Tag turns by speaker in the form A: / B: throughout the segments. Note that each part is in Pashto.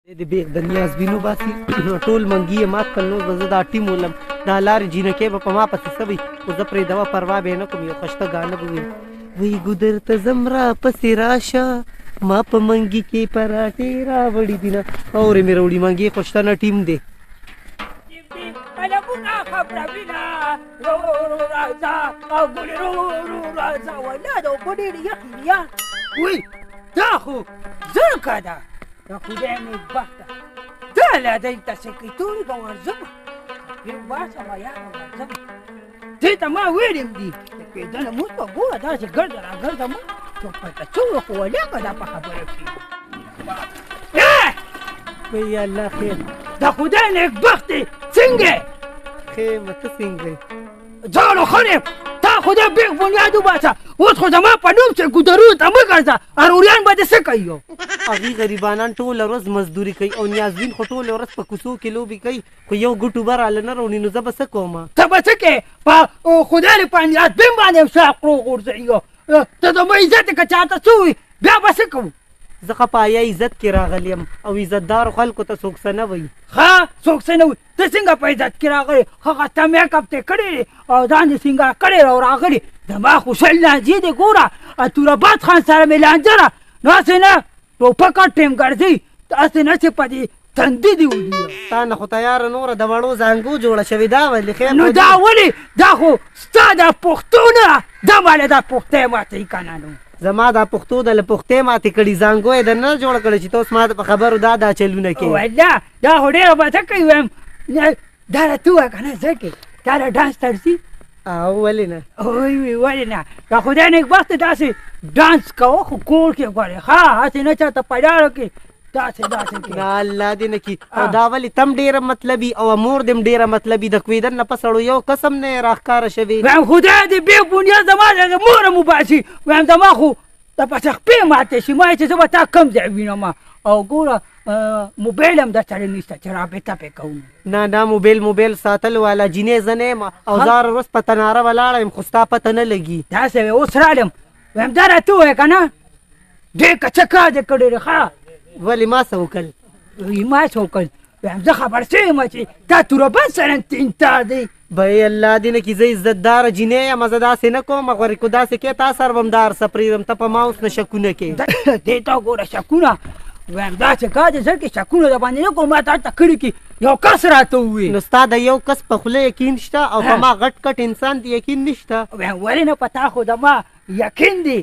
A: د بیغ د نیاز بینو باسي، ټول منګي یې مات کړل. نو به زه دا ټیم ولم، دا لارې جینکۍ به په ما پسې څه وي، خو زه پرې دوا پروا به یې نه کوم. یو خشته ګانه به ویم، وی ګودر ته ځم را پسې راشه، ما په منګي کې پراټې راوړي دي. نه اورې مې راوړي منګي، خو شته نه ټیم دی.
B: قلمونه خبروینه، رو رو راځه او ګلې، رو رو راځه. ولا دا اوبه ډېرې یخې دي یار. وی دا خو زرکه ده، د خدای نېکبخته دا لا دلته څه کوي؟ تورې به ورځم، پرې وباسه یاره، ورځم. دې ته ما ویلي دي چې کېدنه موږ به ګوره داسې ګرځه راګرځه مه، چې پته څومره خو ولاکه دا په خبره کښې.
A: وی الله خیر،
B: د خدای نېکبختې، څنګه
A: ښه یم، ته څنګه یې؟
B: ځان ښه یم. تا خدای بېخ بنیاد وباسه، اوس خو زما په نوم چې ګودرونو ته مه ګرځه، اروریان به دې څه کوي؟
A: هغوی غریبانان ټوله ورځ مزدوري کوي او نیازبین خو ټوله ورځ په کوڅو کې لوبې کوي، خو یو ګوټ اوبه راله نه راوړي، نو زه به څه کوم؟
B: ته به څه کوې؟ په خدای دې په نیازبین باندې هم ساق وغورځوي. ته زما عزت که چاته څه وي، بیا به څه کوو؟
A: زه ښه په حیا عزت کې راغلی یم او عزتدارو خلکو ته څوک څه نه وایي.
B: ښه، څوک څه نه وایي؟ ته څنګه په عزت کې راغلی؟ ښه ښایسته میک اپ دې کړی دی او ځان دې سینګار کړی او راغلی. زما خو شل لانجې دی، ګوره تورباد خان سره مې لانجه ده، نو هسې نه ټوپکه ټیم ګرځي، هسې نه چې په دې تندي دې ولي.
A: تا نه خو تیاره نوره د وړو زانګو جوړه شوې، دا ولې؟ خیر
B: نو دا ولې؟ دا خو ستا د پښتو نه دا ماله دا پښتۍ ماتوي که نه؟ نو
A: زما دا پښتو د له پښتې ماتې کړي، زانګو یې د نه جوړه کړې چې ته اوس ما په خبرو دا دا چلونه کوې.
B: والله دا خو ډېره مزه کوي. وایم دا راته ووایه که نه، زه کې تا له ډانس ته ورځي؟
A: او ولې نه؟
B: وی ولې نه؟ که خدای نېکبخته داسې ډانس کوه، خو کور کې ګورې ښه، هسې نه چاته په لاره کې داسې داسې کې.
A: نه الله دې نه کړي. او دا ولې تم ډېره مطلبي او مور دې هم ډېره مطلبي، د کوېدن نه پس اړو یو قسم نه یې راښکاره شوې.
B: وایم خدای دې بې بنیاد زما د مور هم وباسي. وایم زما خو د پسې خپې ماتې شي، ما چې زه به تا کوم ځای وینم؟ او ګوره موبایل هم درسره نشته چې رابطه پرې کوو.
A: نه نه، موبایل ساتل والا جینۍ زه نه یم، او زه هره ورځ په تناره ولاړه یم، خو ستا پته نه لګي.
B: داسې وې اوس رالم. وایم دا راته ووایه که نه، ډېر که څه کار دې کړی دی؟ ښه
A: ولې ما څه وکړل؟
B: وی ما څه وکړل؟ وایم زه خبر شوی یم چې تا توربند سره انتار دی.
A: بای الله دې نه کړي، زه عزتداره جینۍ یم، زه داسې نه کوم. غورې که داسې کې تا سره به هم دا هر څه پرېږدم، ته په ما اوس نه شکونه کوې.
B: دې ته وګوره شکونه. وایم دا چې کار دی، زه کې شکونه د باندې نه کوم. ما ته هلته کلي کې یو کس راته وویل.
A: نو ستا د یو کس په خوله یقین شته او په ما غټ کټ انسان دې یقین نشته؟
B: وایم ولې نه، په تا خو زما یقین دی،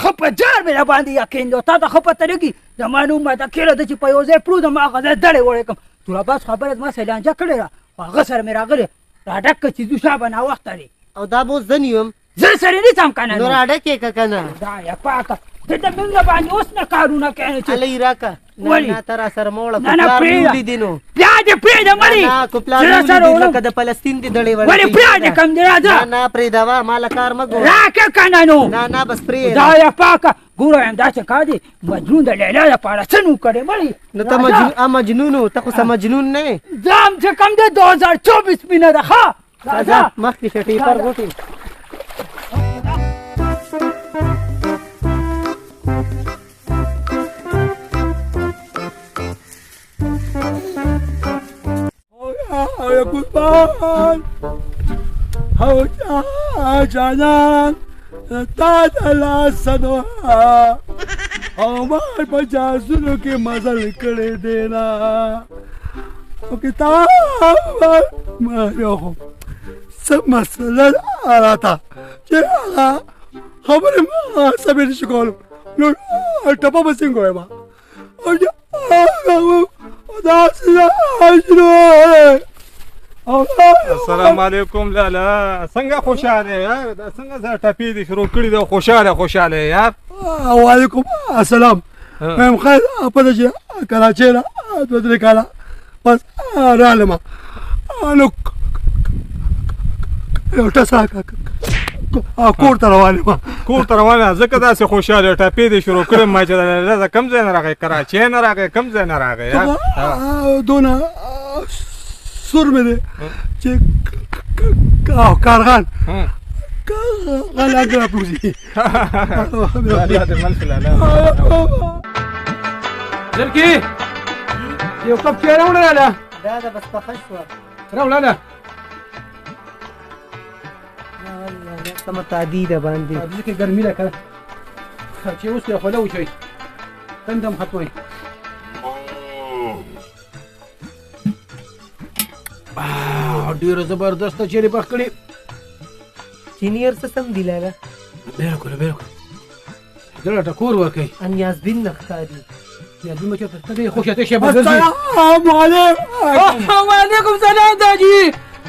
B: ښه په جار مې راباندې یقین دی. تا ته ښه پته لګي زما نوم ماته کېره ده چې په یو ځای پروت یم، هغه ځای دړې وړې کړم. تور عباس خبره زما سره لانجه کړې ده، خو هغه سره مې راغلی راډک کړه چې ځو شابه ناوخته دی.
A: او دا به اوس زه نیوم؟
B: زه سره نیسم که نه؟
A: نو راډک یې که که نه؟
B: دا یې پاکه ته د موږ باندې اوس نه کارونه کوې چې
A: هلئ راکه.
B: ولې؟
A: نه، ته راسره مه وړه.
B: نه نه، پرېږده،
A: ولیدې نو
B: بیا دې پرېږده. مړې
A: نه، کو پلار مې ولیدې لکه د فلسطین دې دړې وړې.
B: ولې پرېږده کم دې؟ راځه.
A: نه نه، پرېږده وا، ما له کار مه ګوره.
B: راکه که نه نو؟
A: نه نه، بس پرېږده.
B: دا یې پاکه ګوره. وایم داسې کار دی، مجنون د لیلا لپاره څه نو کړی مړې.
A: نو ته مجنون و، ته خو څه مجنون نه یې.
B: زه هم چې کوم دی 2024 مینه ده. ښه
A: راځه مخکې شه، ټیپر غوټې.
C: قربان او جانان تا د لاسنو او ما په جاسونو کې مزل کړی دی نه، او کتاب ما یو خو څه مسله راته چې هغه خبرې ما سمې نشي کولم، نو ټپه به څنګه وایم؟ او داسې
D: السلام علیکم لالا، څنګه خوشاله یار؟ دا څنګه زه ټپې دې شروع کړې ده؟ خوشاله خوشاله یار.
C: وعلیکم السلام. وایم خیر پته چې کراچۍ نه دوه درې کاله پس رالم، نو یو ټس راکړه، کور ته روان یم.
D: کور ته روان یم، ځکه داسې خوشاله ټپې دې شروع کړې. ما چې دا کوم ځای نه راغی؟ کراچۍ نه راغی؟ کوم ځای نه راغی؟
C: دونه سور مې دی چې کارغان غلط راپوزي.
D: الله دې مل لالا. زرکی
E: یو کپ چای راوړه لالا.
A: دا ده بس پخه شوه.
E: راوړه لالا.
A: سمه تادي ده باندې.
E: ځکه ګرمي ده که چې اوس یې خوله وچوي تنده هم ختموي. ډېره زبردسته چیرې پخ کړې.
A: چیني هر څه سم دي لالا.
E: بالکل بالکل. زړه ټکور ورکوي.
A: نیازبین نه ښکاري.
E: نیازبین به چېرته ته خوښه ته شی به ګرځي.
C: السلام علیکم.
E: وعلیکم سلام داجي.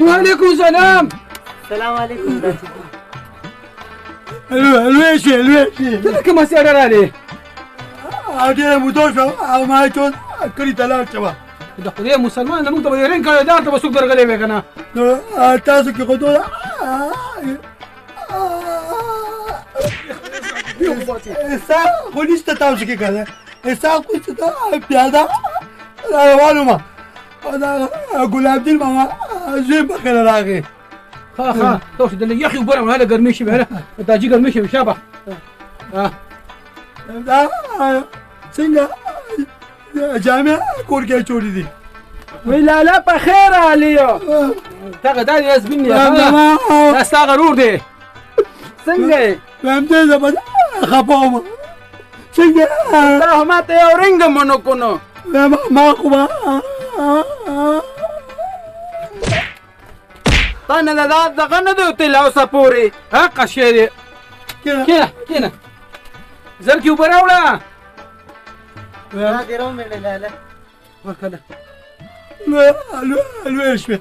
E: وعلیکم سلام.
A: سلام علیکم داجي.
C: لوی شي لوی شي.
E: ته کومه سیاره راغلې؟
C: ډېره موده شوه او ما چې کلي ته لاړ شمه.
E: د خدای مسلمان موږ ته به یې رنګ کړی، دا ته به څوک درغلی وی که نه؟
C: نو تاسو کې خو دومره احساس خو نشته تاسو کې که نه؟ احساس خو نشته. پیاده را روان وم او دا ګلاب دین ماما زوی مخې له راغی.
E: ښه ښه تاسو د یخې اوبه راوړه، هله ګرمي شوې، هله تاجي ګرمي شوې. شابه
C: دا څنګه جامې کور کې اچولې دي؟
B: وی لالا په خیر راغلی یو.
E: دغه دا یاسمین دی، دا ستا غرور دی.
B: څنګه یې؟
C: وایم دې زه به خفه وم. څنګه
B: تا خو ماته یو رنګ هم ونه کړو نو.
C: ما خو به
B: تا نه دا دغه نه دی وتلی اوسه پورې.
E: حقه شی دی. کښېنه کښېنه. زر کې اوبه راوړه.
A: دا دې راومړې لالا.
E: ورکړه.
C: لوی شوې.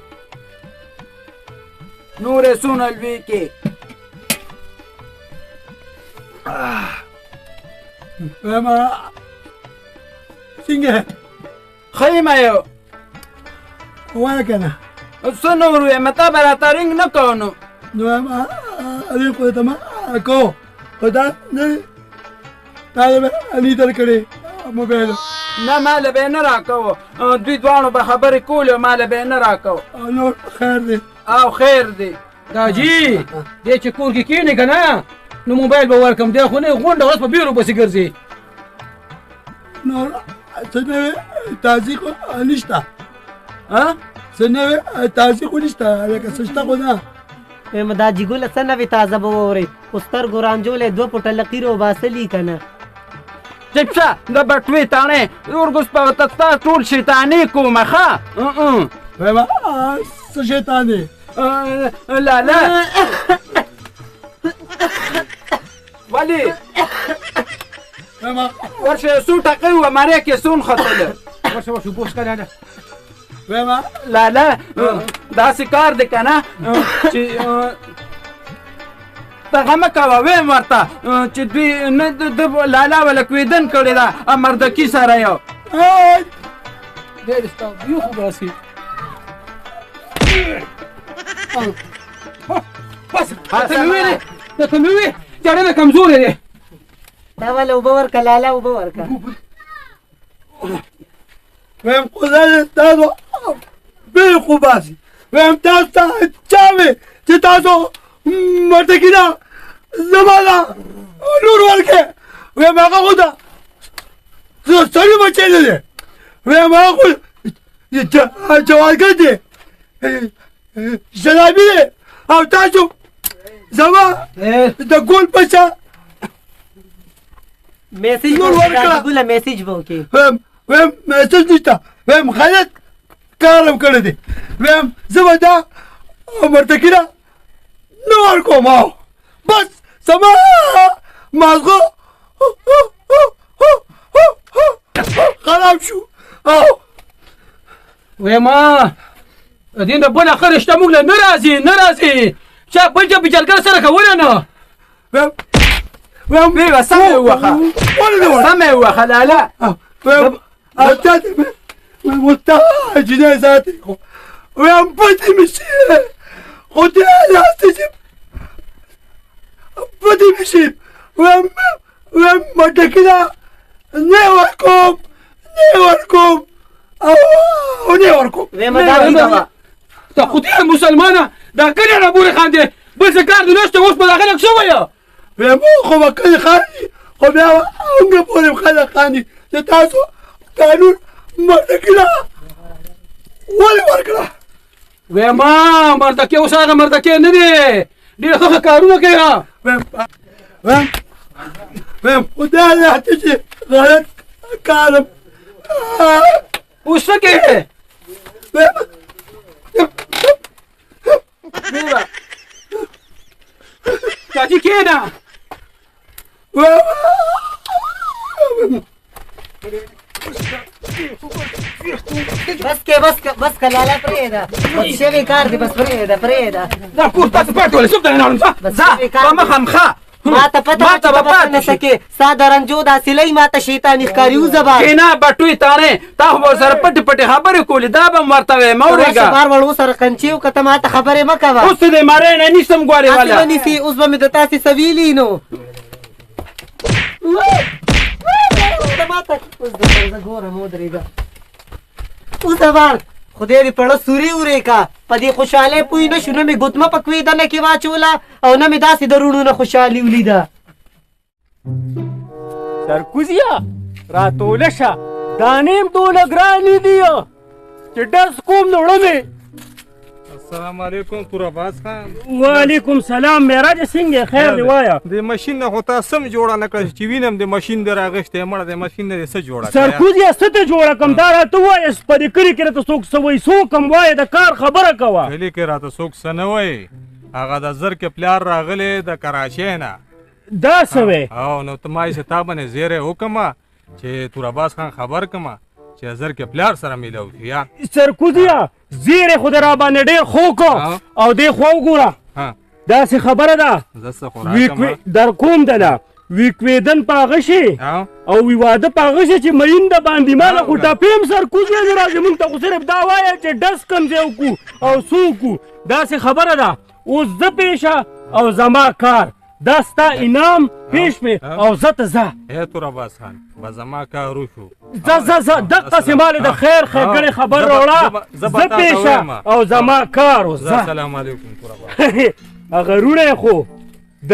B: نورې څونه لوی کې؟
C: وایم څنګه؟
B: ښه یم یو.
C: وایه که نه؟
B: څه نور وایم، تا به راته رنګ نه کوو نو.
C: نو وایم رنګ خو درته ما کوو، خو دا نه تا به نه درکړې موبایل.
B: نه ما له به یې نه راکوو، دوی دواړو به خبرې کولې او ما له به یې نه راکوو.
C: نور خیر دی.
B: او خیر دی.
E: داجي دی چې کور کې کښېنې که نه نو موبایل به ورکړم، دی خو نه غونډه ورځ په بیرو پسې ګرځي.
C: نور څه نوې تازي خو نشته.
B: ها؟
C: څه نوې تازي خو نشته، لکه څه شته خو نه.
A: وایم دا جیګوله څه نوې تازه به واورې، خو سترګو رانجولی دوه پوټه لقیر وباسلي که نه؟
B: چپ شه د بټوې تاڼې اورګوس په ته ستا ټول شیطاني کومه. ښه
C: وایم څه شیطان دی؟
B: لالا ولې ورشه څو ټقۍ وه مرۍ کې څو نښتله.
E: ورشه ورشه اوبه وڅښه لالا.
C: وایم
B: لالا داسې کار دی که نه چې دغه مه کوه. ویم ورته چې دوی نه د لالا وله کویدن کړې ده مردکي سره یو.
E: دی دې ستا بوی خو باسي. بس ته مې ویلې، ته مې وویل چې اړینه کمزوری دی.
A: دا وله اوبه ورکړه لالا، اوبه ورکړه.
C: وایم خدای تاسو بېل خو باسي. وایم تاسو ته چا وې چې تاسو مرتکي ده زما ده لور ورکړې؟ وایم هغه خو ده سړي بچی نه دی. وایم هغه خو جوارګر دی، شرابي دی، او تاسو زما د ګل په شا
A: میسج
C: نور ورکړه.
A: ګله میسج به وکړې.
C: وایم وایم میسج نشته. وایم غلط کار هم کړی دی. وایم زه به دا مرتکي ده نه ورکوم. او بس زما مازغه خراب شو. او
E: وایم دې نه بله ښه رشته موږ له نه راځي، نه راځي. چا بل چا په جلګه سره کوله نه.
C: وایم وایم
B: ویوه سمه یې ووهه، سمه یې ووهه لالا.
C: وایم تا وایم تا جنۍ ساتي خو وایم پتې مې شي، خو دې لاستې چې پتې مې شي. وایم وایم مټکي ده نه ورکوم، نه ورکوم او نه ورکوم.
A: وایم دا
E: ته خدای مسلمانه دا کلی رابورې خاندې، بل څه کار دې نشته. اوس به دا خلک څه وایه؟
C: وایم خو به کلي خاندي، خو بیا موږ پورې خلک خاندي چې تاسو قانون مردکي له ولې ورکړه؟
E: وایم مردکې اوس هغه مردکې نه دی، ډېر ښه ښه کارونه کوي.
C: وایم وایم خدای دې چې غلط کارم.
E: اوس څه کوې؟ چاچي کښېنه.
A: بس کې بس کې بس کې لالا پرېږده، بس شوی کار دی، بس پرېږده پرېږده.
E: دا کور تاسو پاتې ولې څوک درنه راوړم؟ ځه ځه په مخه مخه،
A: ما ته پته
E: ما ته به پاتې
A: نه سکے. ستا د رنجو دا سیلۍ ما ته شیطاني ښکاري. وځه بار.
E: کښېنه بټوی تانې، تا خو به ورسره پټې پټې خبرې کولې، دا به هم ورته وایم. اورېږه
A: بار وړو سره قنچې وکړه، ته ما ته خبرې مه کوه.
E: اوس دې مارې نه نیسم ګوارې
A: هسې
E: والا
A: به نیسي. اوس به مې د تاسې څه ویلي نو ته ما ته اوس درته زه ګورم. ودرېږه، وځه بار. خدای دې پړه سوري ورې کا. په دې خوشحالۍ پوه نه شو، نه مې ګوتمه په کوې دنه کې واچوله او نه مې داسې د روڼو نه خوشحالي ولیده.
F: سرکوزیا راتوله شه، دانې هم دونه ګرانې دي چې ډز کوم نو وړمې.
D: السلام علیکم تور عباس خان.
F: وعلیکم سلام معراج، څنګه؟ خیر دی، وایه.
D: د ماشین نه خو تا سم جوړه نه کړه چې وینم د ماشین د راغښتې مړه، د ماشین نه دې څه جوړه کړه؟
F: سرکوزیا څه ته جوړه کم، دا راته ووایه. په دې کلي کې راته څوک څه وایي؟ څوک هم وایه، د کار خبره کوه.
D: کلي کې راته څوک څه نه وایي، هغه د زرکې پلار راغلی د کراچۍ نه.
F: دا څه وایې؟
D: او نو ته ما یې تا باندې زیری وکړمه چې تور عباس خان خبر کړمه چې زرکې پلار سره میلاو شي یا.
F: سرکوزیا زیری خو د را باندې ډېر ښو کو او دې خوا وګوره، داسې خبره ده.
D: زه څه خوراک
F: در کوم دله ویکویدن په هغه شي او وی واده په هغه شي چې مین د باندې ماله خو ټاپې هم سرکوزی نه راځي. مونږ ته خو صرف دا وایه چې ډس کوم ځای وکړو او څه وکړو. داسې خبره ده، اوس زه پېښه او زما کار دا ستا انعام پېښ مې او زه ته ځه.
D: ای تور عباس خان، به زما کار وشو.
F: ځه ځه ځه، دقسې مالې د خیر ښېګڼې خبر راوړه. زه پېښه او زما کار اوس ځه.
D: السلام علیکم تور عباس.
F: هغه روڼی خو د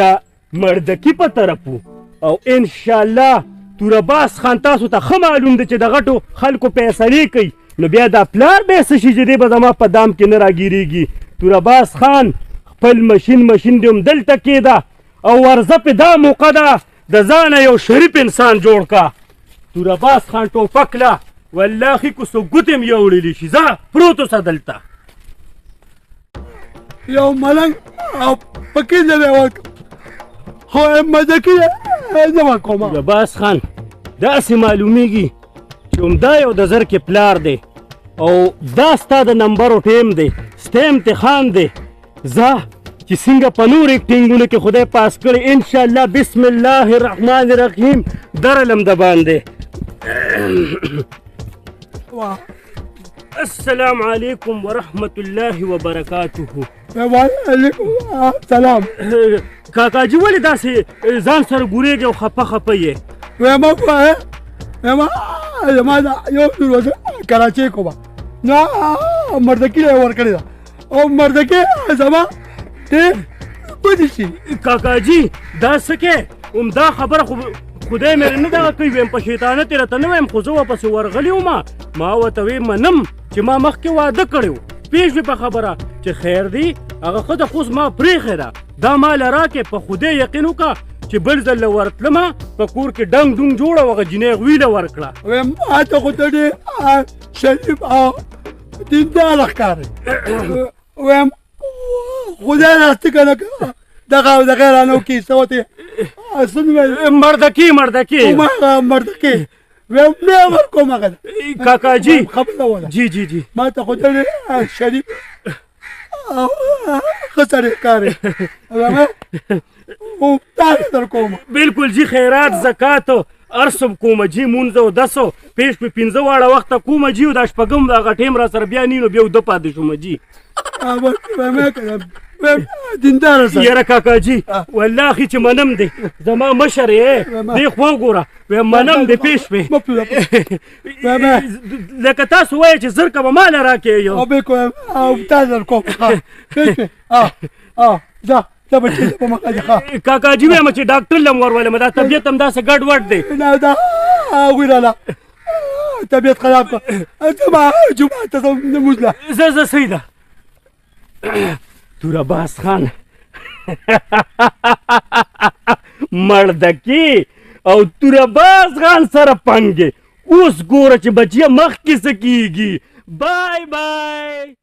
F: مردکي په طرف وو او انشاءالله تور عباس خان تاسو ته ښه معلوم دی چې د غټو خلکو فیصلې کوي، نو بیا دا پلار به څه شي چې دی به زما په دام کې نه راګیرېږي. تور عباس خان خپل مشین مشین دې هم دلته کېده او ورځه پې دا موقع ده د ځانه یو شریف انسان جوړ کا. تور عباس خان ټوپک له والله ښي کو څو ګوتې هم یوړلی شي. ځه پروت اوسه دلته.
C: یو ملنګ او پکې نه به ورکړم، خو مزه کې نه ورکوم.
F: تور عباس خان داسې معلومیږي چې همدا یو د زرکې پلار دی او دا ستا د نمبرو ټیم دی، ستا امتحان دی. ځه چې څنګه په نور اکټینګونو کې خدای پاس کړي انشاءالله. بسم الله الرحمن الرحیم درلم د باندې. السلام علیکم ورحمت الله وبرکاته.
C: وعلیکم السلام.
F: کاکاجي ولې داسې ځان سره ګورېږي او خفه خفه یې؟
C: وایم وایم زما دا یو لور کراچۍ کومه نو مردکي له ورکړې ده او مردکي زما ډېر بدې شي.
F: کاکاجي دا څه کې همدا خبره خو خدای مې نه دغه کوي. وایم په شیطانت یې راته نه وایم، خو زه ورپسې ورغلی وم، ما ورته ویې منم چې ما مخکې واده کړی و، پوه شوې په خبره چې خیر دی هغه ښځه خو اوس ما پرېښې ده، دا ما له راکې. په خدای یقین وکړه چې بل ځل له ورتلمه په کور کې ډنګ ډونګ جوړه او هغه جینۍ غوی له ورکړه.
C: وایم ما ته خو ته ډېر شریف او دینداره ښکارې. وایم خدای راستي که نه دغه دغه رانه وکړي څه ورته څه نوم یې؟
F: مردکي مردکي
C: مردکي. وایم نه ورکوم هغه.
F: کاکاجي
C: خبره وله.
F: جی جی جی
C: ما ته خو ته ډېر شریف او ښه سړی ښکارې، وایم او تاسو در کوم.
F: بالکل جی، خیرات زکات ارسم کوم جی، مونځ او دسو پېښ په پنځه واړه وخته کوم جی، او دا شپږم هغه ټیم را سره بیا نینو بیا وده پاتې شوم جی.
C: دینداره سړی.
F: یاره کاکا جی والله خي چې منم دی زما مشر یې دی، خو وګوره وایم منم دی پېښ پې لکه تاسو وایئ چې زرکه به ماله راکې یو.
C: او بالکل او تاسو در کوم. ځه ځه بچې په مخه دې ښه.
F: کاکا جي وایم چې ډاکټر لم ورولم، دا طبیعت هم داسې ګډوډ دی.
C: نه دا هغوی راله طبیعت خراب کړ. زما جومات ته ځم لمونځ له.
F: زه زه صحیح ده. توره باز خان مړدکی او توره باز خان سره پنګې. اوس ګوره چې بچیه مخکې څه کیږي. بای بای.